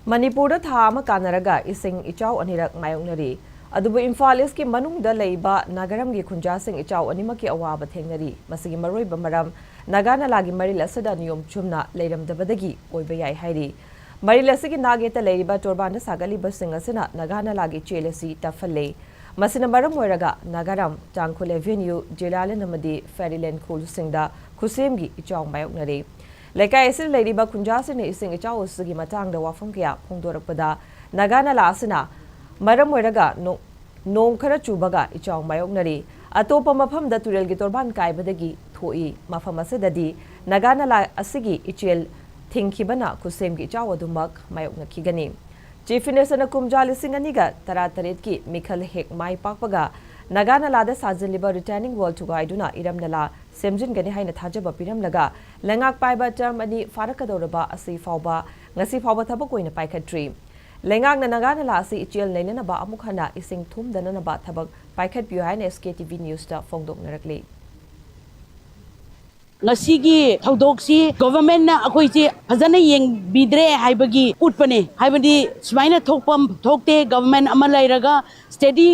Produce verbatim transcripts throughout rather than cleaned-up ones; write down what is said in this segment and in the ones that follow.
ꯃꯅꯤꯄꯨꯔꯗ ꯊꯥ ꯑꯃ ꯀꯥꯟꯅꯔꯒ ꯏꯁꯤꯡ ꯏꯆꯥꯎ ꯑꯅꯤꯔꯛ ꯃꯥꯌꯣꯛꯅꯔꯤ꯫ ꯑꯗꯨꯕꯨ ꯏꯝꯐꯥꯜ ꯏꯁꯀꯤ ꯃꯅꯨꯡꯗ ꯂꯩꯕ ꯅꯥꯒꯥꯔꯝꯒꯤ ꯈꯨꯟꯖꯥꯁꯤꯡ ꯏꯆꯥꯎ ꯑꯅꯤꯃꯛꯀꯤ ꯑꯋꯥꯕ ꯊꯦꯡꯅꯔꯤ꯫ ꯃꯁꯤꯒꯤ ꯃꯔꯨꯑꯣꯏꯕ ꯃꯔꯝ ꯅꯥꯒꯥ ꯅꯂꯥꯒꯤ ꯃꯔꯤꯜ ꯑꯁꯤꯗ ꯅꯤꯌꯣꯝ ꯆꯨꯝꯅ ꯂꯩꯔꯝꯗꯕꯗꯒꯤ ꯑꯣꯏꯕ ꯌꯥꯏ ꯍꯥꯏꯔꯤ꯫ ꯃꯔꯤꯜ ꯑꯁꯤꯒꯤ ꯅꯥꯛ ꯌꯦꯠꯇ ꯂꯩꯔꯤꯕ ꯇꯣꯔꯕꯥꯟꯗ ꯁꯥꯒꯠꯂꯤꯕꯁꯤꯡ ꯑꯁꯤꯅ ꯅꯥꯒꯥ ꯅꯂꯥꯒꯤ ꯏꯆꯦꯜ ꯑꯁꯤ ꯇꯞꯍꯜꯂꯦ꯫ ꯃꯁꯤꯅ ꯃꯔꯝ ꯑꯣꯏꯔꯒ ꯅꯥꯒꯥꯔꯝ, ꯇꯥꯡꯈꯨꯜ ꯑꯦꯚꯦꯅ꯭ꯌꯨ, ꯖꯤꯂꯥꯂꯦꯟ ꯑꯃꯗꯤ ꯐꯦꯔꯤꯂꯦꯟ ꯈꯨꯜꯁꯤꯡꯗ ꯈꯨꯠꯁꯦꯝꯒꯤ ꯏꯆꯥꯎ ꯃꯥꯌꯣꯛꯅꯔꯦ꯫ ꯂꯩꯀꯥꯏ ꯑꯁꯤꯗ ꯂꯩꯔꯤꯕ ꯈꯨꯟꯖꯥꯁꯤꯡꯅ ꯏꯁꯤꯡ ꯏꯆꯥꯎ ꯑꯁꯤꯒꯤ ꯃꯇꯥꯡꯗ ꯋꯥꯐꯝ ꯀꯌꯥ ꯐꯣꯡꯗꯣꯔꯛꯄꯗ, ꯅꯥꯒꯥ ꯅꯂꯥ ꯑꯁꯤꯅ ꯃꯔꯝ ꯑꯣꯏꯔꯒ ꯅꯣ-, ꯅꯣꯡ ꯈꯔ ꯆꯨꯕꯒ ꯏꯆꯥꯎ ꯃꯥꯌꯣꯛꯅꯔꯤ꯫ ꯑꯇꯣꯞꯄ ꯃꯐꯝꯗ ꯇꯨꯔꯦꯜꯒꯤ ꯇꯣꯔꯕꯥꯟ ꯀꯥꯏꯕꯗꯒꯤ ꯊꯣꯛꯏ꯫ ꯃꯐꯝ ꯑꯁꯤꯗꯗꯤ ꯅꯥꯒꯥ ꯅꯂꯥ ꯑꯁꯤꯒꯤ ꯏꯆꯦꯜ ꯊꯤꯡꯈꯤꯕꯅ ꯈꯨꯠꯁꯦꯝꯒꯤ ꯏꯆꯥꯎ ꯑꯗꯨꯃꯛ ꯃꯥꯌꯣꯛꯅꯈꯤꯒꯅꯤ꯫ ꯆꯤꯐ ꯃꯤꯅꯤꯁꯇꯔꯅ ꯀꯨꯝꯖꯥ ꯂꯤꯁꯤꯡ ꯑꯅꯤꯒ ꯇꯔꯥꯇꯔꯦꯠꯀꯤ ꯃꯤꯈꯜ ꯍꯦꯛ ꯃꯥꯏ ꯄꯥꯛꯄꯒ ꯅꯥꯒꯥ ꯅꯂꯥꯗ ꯁꯥꯖꯤꯜꯂꯤꯕ ꯔꯤꯇꯦꯅꯤꯡ ꯋꯥꯜ ꯊꯨꯒꯥꯏꯗꯨꯅ ꯏꯔꯝ ꯅꯂꯥ ꯁꯦꯝꯖꯤꯟꯒꯅꯤ ꯍꯥꯏꯅ ꯊꯥꯖꯕ ꯄꯤꯔꯝꯂꯒ, ꯂꯩꯉꯥꯛ ꯄꯥꯏꯕ ꯇꯔꯝ ꯑꯅꯤ ꯐꯥꯔꯛꯀꯗꯧꯔꯕ ꯑꯁꯤ ꯐꯥꯎꯕ, ꯉꯁꯤ ꯐꯥꯎꯕ ꯊꯕꯛ ꯑꯣꯏꯅ ꯄꯥꯏꯈꯠꯇ꯭ꯔꯤ꯫ ꯂꯩꯉꯥꯛꯅ ꯅꯥꯒꯥ ꯅꯂꯥ ꯑꯁꯤ ꯏꯆꯦꯜ ꯅꯩꯅꯅꯕ ꯑꯃꯨꯛ ꯍꯟꯅ ꯏꯁꯤꯡ ꯊꯨꯝꯗꯅꯅꯕ ꯊꯕꯛ ꯄꯥꯏꯈꯠꯄꯤꯌꯨ ꯍꯥꯏꯅ ꯑꯦꯁ ꯀꯦ ꯇꯤ ꯚꯤ ꯅ꯭ꯌꯨꯁꯇ ꯐꯣꯡꯗꯣꯛꯅꯔꯛꯂꯤ꯫ ꯉꯁꯤꯒꯤ ꯊꯧꯗꯣꯛꯁꯤ ꯒꯣꯚꯔꯟꯃꯦꯟꯠꯅ ꯑꯩꯈꯣꯏꯁꯤ ꯐꯖꯅ ꯌꯦꯡꯕꯤꯗ꯭ꯔꯦ ꯍꯥꯏꯕꯒꯤ ꯎꯠꯄꯅꯦ꯫ ꯍꯥꯏꯕꯗꯤ ꯁꯨꯃꯥꯏꯅ ꯊꯣꯛꯐꯝ ꯊꯣꯛꯇꯦ, ꯒꯣꯚꯔꯟꯃꯦꯟꯠ ꯑꯃ ꯂꯩꯔꯒ, ꯁ꯭ꯇꯦꯗꯤ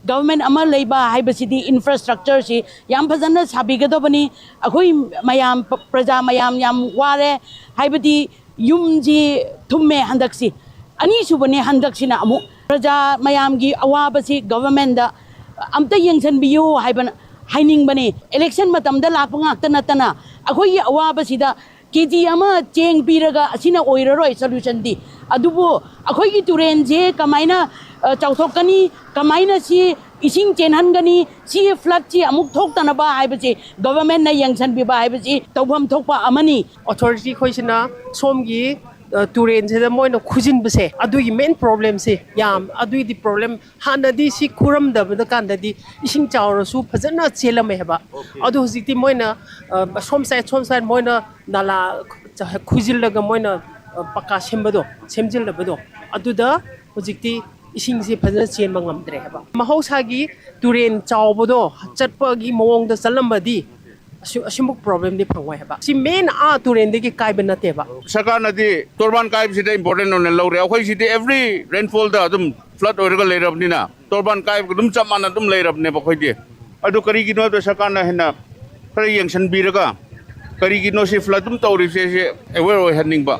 ꯒꯣꯚꯔꯟꯃꯦꯟꯠ ꯑꯃ ꯂꯩꯕ ꯍꯥꯏꯕꯁꯤꯗꯤ ꯏꯟꯐ꯭ꯔꯥꯁ꯭ꯇ꯭ꯔꯛꯆꯔꯁꯤ ꯌꯥꯝ ꯐꯖꯅ ꯁꯥꯕꯤꯒꯗꯕꯅꯤ꯫ ꯑꯩꯈꯣꯏ ꯃꯌꯥꯝ, ꯄ-, ꯄ꯭ꯔꯖꯥ ꯃꯌꯥꯝ ꯌꯥꯝ ꯋꯥꯔꯦ, ꯍꯥꯏꯕꯗꯤ ꯌꯨꯝꯁꯤ ꯊꯨꯝꯃꯦ ꯍꯟꯗꯛꯁꯤ꯫ ꯑꯅꯤꯁꯨꯕꯅꯦ ꯍꯟꯗꯛꯁꯤꯅ ꯑꯃꯨꯛ꯫ ꯄ꯭ꯔꯖꯥ ꯃꯌꯥꯝꯒꯤ ꯑꯋꯥꯕꯁꯤ ꯒꯣꯚꯔꯟꯃꯦꯟꯠꯇ ꯑꯝꯇ ꯌꯦꯡꯁꯤꯟꯕꯤꯌꯨ ꯍꯥꯏꯕꯅ ꯍꯥꯏꯅꯤꯡꯕꯅꯤ꯫ ꯏꯂꯦꯛꯁꯟ ꯃꯇꯝꯗ ꯂꯥꯛꯄ ꯉꯥꯛꯇ ꯅꯠꯇꯅ ꯑꯩꯈꯣꯏꯒꯤ ꯑꯋꯥꯕꯁꯤꯗ ꯀꯦ ꯖꯤ ꯑꯃ ꯆꯦꯡ ꯄꯤꯔꯒ ꯑꯁꯤꯅ ꯑꯣꯏꯔꯔꯣꯏ ꯁꯣꯂꯨꯁꯟꯗꯤ꯫ ꯑꯗꯨꯕꯨ ꯑꯩꯈꯣꯏꯒꯤ ꯇꯨꯔꯦꯟꯁꯦ ꯀꯃꯥꯏꯅ, ꯑ, ꯆꯥꯎꯊꯣꯛꯀꯅꯤ, ꯀꯃꯥꯏꯅ ꯁꯤ ꯏꯁꯤꯡ ꯆꯦꯟꯍꯟꯒꯅꯤ, ꯁꯤ ꯐ꯭ꯂꯠꯁꯤ ꯑꯃꯨꯛ ꯊꯣꯛꯇꯅꯕ ꯍꯥꯏꯕꯁꯤ ꯒꯣꯚꯔꯟꯃꯦꯟꯠꯅ ꯌꯦꯡꯁꯤꯟꯕꯤꯕ ꯍꯥꯏꯕꯁꯤ ꯇꯧꯐꯝ ꯊꯣꯛꯄ ꯑꯃꯅꯤ꯫ ꯑꯣꯊꯣꯔꯤꯇꯤ ꯈꯣꯏꯁꯤꯅ ꯁꯣꯝꯒꯤ, ꯑ, ꯇꯨꯔꯦꯟꯁꯤꯗ ꯃꯣꯏꯅ ꯈꯨꯖꯤꯟꯕꯁꯦ, ꯑꯗꯨꯒꯤ ꯃꯦꯟ ꯄ꯭ꯔꯣꯕ꯭ꯂꯦꯝꯁꯦ ꯌꯥꯝ, ꯑꯗꯨꯒꯤꯗꯤ ꯄ꯭ꯔꯣꯕ꯭ꯂꯦꯝ ꯍꯥꯟꯅꯗꯤ ꯁꯤ ꯈꯨꯔꯝꯗꯕꯗ ꯀꯥꯟꯗꯗꯤ ꯏꯁꯤꯡ ꯆꯥꯎꯔꯁꯨ ꯐꯖꯅ ꯆꯦꯜꯂꯝꯃꯦ ꯍꯥꯏꯕ꯫ ꯑꯗꯣ ꯍꯧꯖꯤꯛꯇꯤ ꯃꯣꯏꯅ, ꯑ, ꯁꯣꯝ ꯁꯥꯏꯠ, ꯁꯣꯝ ꯁꯥꯏꯠ ꯃꯣꯏꯅ ꯅꯥꯂꯥ ꯈꯨꯖꯤꯜꯂꯒ ꯃꯣꯏꯅ, ꯑ, ꯄꯀꯥ ꯁꯦꯝꯕꯗꯣ, ꯁꯦꯝꯖꯤꯜꯂꯕꯗꯣ, ꯑꯗꯨꯗ ꯍꯧꯖꯤꯛꯇꯤ ꯏꯁꯤꯡꯁꯤ ꯐꯖꯅ ꯆꯦꯟꯕ ꯉꯝꯗ꯭ꯔꯦ ꯍꯥꯏꯕ꯫ ꯃꯍꯧꯁꯥꯒꯤ ꯇꯨꯔꯦꯟ ꯆꯥꯎꯕꯗꯣ ꯆꯠꯄꯒꯤ ꯃꯑꯣꯡꯗ ꯆꯠꯂꯝꯃꯗꯤ ꯑꯁꯤ ꯑꯁꯤꯃꯨꯛ ꯄ꯭ꯔꯣꯕ꯭ꯂꯦꯝꯗꯤ ꯐꯪꯉꯣꯏ ꯍꯥꯏꯕ꯫ ꯁꯤ ꯃꯦꯟ ꯑꯥ ꯇꯨꯔꯦꯟꯗꯒꯤ ꯀꯥꯏꯕ ꯅꯠꯇꯦꯕ꯫ ꯁꯔꯀꯥꯔꯅꯗꯤ ꯇꯣꯔꯕꯥꯟ ꯀꯥꯏꯕꯁꯤꯗ ꯏꯝꯄꯣꯔꯇꯦꯟ ꯑꯣꯏꯅ ꯂꯧꯔꯦ꯫ ꯑꯩꯈꯣꯏ ꯁꯤꯗꯤ ꯑꯦꯕ꯭ꯔꯤ ꯔꯦꯟꯐꯣꯜꯗ ꯑꯗꯨꯝ ꯐ꯭ꯂꯠ ꯑꯣꯏꯔꯒ ꯂꯩꯔꯕꯅꯤꯅ, ꯇꯣꯔꯕꯥꯟ ꯀꯥꯏꯕꯒ ꯑꯗꯨꯝ ꯆꯞ ꯃꯥꯟꯅ ꯑꯗꯨꯝ ꯂꯩꯔꯕꯅꯦꯕ ꯑꯩꯈꯣꯏꯗꯤ꯫ ꯑꯗꯨ ꯀꯔꯤꯒꯤꯅꯣ ꯍꯥꯏꯕꯗ ꯁꯔꯀꯥꯔꯅ ꯍꯦꯟꯅ ꯈꯔ ꯌꯦꯡꯁꯤꯟꯕꯤꯔꯒ, ꯀꯔꯤꯒꯤꯅꯣ ꯁꯤ ꯐ꯭ꯂꯠ ꯑꯗꯨꯝ ꯇꯧꯔꯤꯕꯁꯦ, ꯁꯤ ꯑꯦꯋꯦꯌꯔ ꯑꯣꯏꯍꯟꯅꯤꯡꯕ꯫